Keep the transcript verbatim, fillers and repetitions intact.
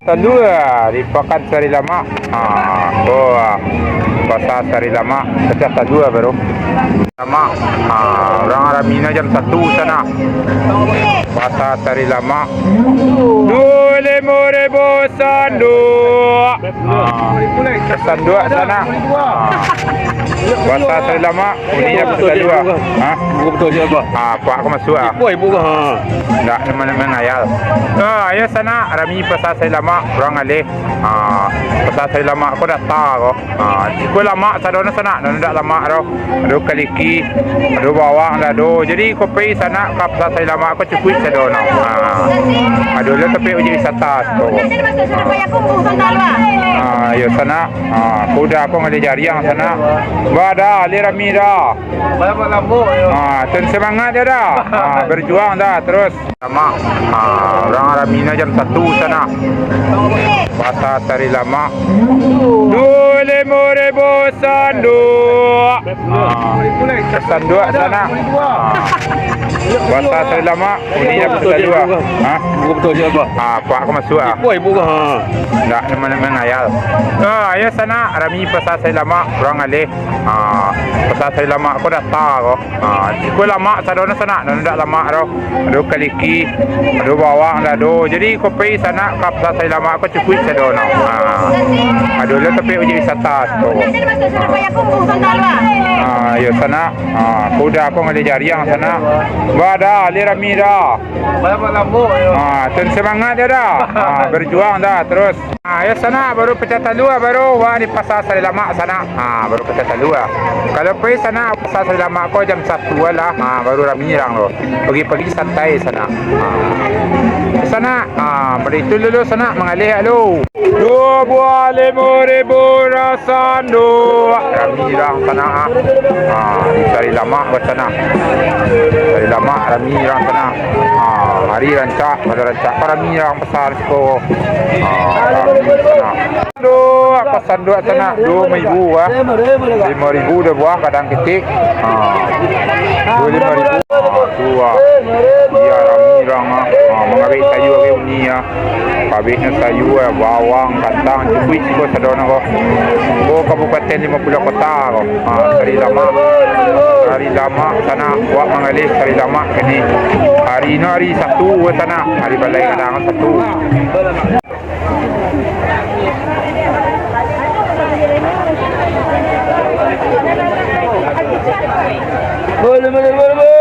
Talua di Pakan Sari Lamak. Ha, ko, ah, Pasar Sari Lamak, pacah talua baru. Lamak. Ha, urang rami no jam satu sanak. Pasar Sari Lamak. Duo limo ribu sanduak. Ha, sanduak sanak. Ha. Pasar Sari Lamak. Uni dah pukul dua. Ha? Pukul dua siapa? Ah, pak aku masuk ah. Ibu, ibu kah? Ha. Ndak, nama-nama ngayal. Ah, ya sanak, rami Pasar Sari Lamak, urang alih. Ah, Pasar Sari Lamak ko data ko. Ah, iko lamak sadonyo sanak, nan ndak lamak doh. Ado kaliki, ado bawang lah doh. Jadi ko pai sanak ka Pasar Sari Lamak ko cukuik sadonyo. Ah, ado lah tapi objek wisata siko. Ah, ya sanak. Ah, ko udah ko ngalih jariang sanak. Ba dah, alih rami dah. Malam-malam, Bu, ayo. Ah, tun semangat ya dah. Ah, berjuang dah terus. Lamak. Ah, urang rami no jam satu sanak. Pasar Sari Lamak. Duo limo ribu sanduak. Ah, sanduak sanak. Ah. Pasar Sari Lamak. Uni dah pukul dua. Ha? Pukul dua siapa? Ah, pak aku masuk ah. Ibu, ibu kah? Ha. Ndak, nama-nama ngayal. Ah, ya sanak, rami Pasar Sari Lamak, urang alih. Ah, Pasar Sari Lamak ko data ko. Ah, iko lamak sadonyo sanak, nan ndak lamak doh. Ado kaliki, ado bawang lah doh. Jadi ko pai sanak ka Pasar Sari Lamak ko cukuik sadonyo. Ah, ado lah tapi objek wisata siko. Ah, ya sanak. Ah, ko udah ko ngalih jariang sanak. Ba dah, alih rami dah. Malam-malam, Bu, ayo. Ah, tun semangat ya dah. Ah, berjuang dah terus. Ah, ya sanak, baru pacah talua, baru wah di Pasar Sari Lamak sanak. Ah, baru pacah talua. Kalau pai sanak Pasar Sari Lamak ko jam satu lah. Ah, baru rami urang tu. Pagi-pagi santai sanak. Ah. Sanak, ah, bari tu dulu sanak mangalih dulu. Duo buah limo ribu rasan duo. Rami urang sanak ah. Ah, di Sari Lamak basanak. Sari Lamak rami urang sanak. Ah, hari rancak, pada rancak rami urang pasar siko. Ah, rami sanak. Duo, apa sanduak sanak? Duo ribu ah. Limo ribu dah buah kadang ketik. Ah. Duo limo ribu. Ah, tu ah. Iya rami urang ah. Ah, mangabek sayua ke uni ah. Pabiknyo sayua, bawang, kantang, cukuik siko sadonyo ko. Ko Kabupaten Limo Puluah Kota ko. Ha, Sari Lamak. Sari Lamak sanak, wak mangalih Sari Lamak kini. Hari no hari Sabtu sanak, hari balai kadang Sabtu. Boleh, boleh, boleh, boleh.